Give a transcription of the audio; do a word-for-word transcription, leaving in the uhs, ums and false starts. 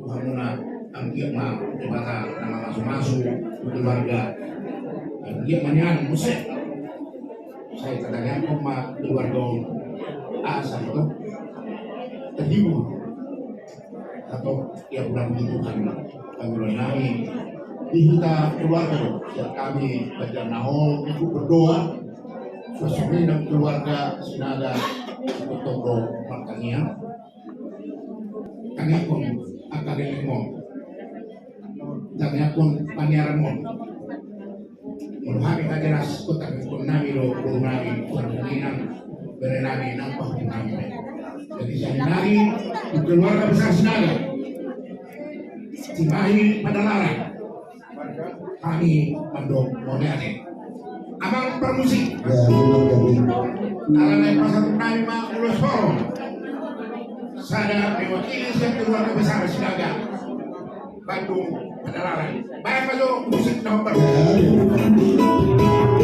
Hamuna, anggiat ma Debata na mamasumasu tu keluarga. Anggiat ma nian muse. Sai tatangiangkon ma keluarga on asa tong terhibur. Atau ia pulang di Tuhan. Kami nami di huta keluarga do. Siap kami baca naho ikut berdoa. Sesuai dengan keluarga Sinaga. Ikut toko martangiang. Tangiangkon angka lelengmon. Tangiangkon paniaranmon. Molo hami na jelas, tangiangkon nami do boru nami, boru nami, bere nami, nang pahompu nami. Jadi sian nami tu keluarga besar Sinaga, Cimahi Padalarang, kami mandok mauliate. Amang parmusik. Ya, memang kami. Ala nai pasahat nami ma ulos horong. Sada mewakili sian keluarga besar Sinaga. Bandung Padalarang. Baen ma jo musik na hombar. Ya, memang kami.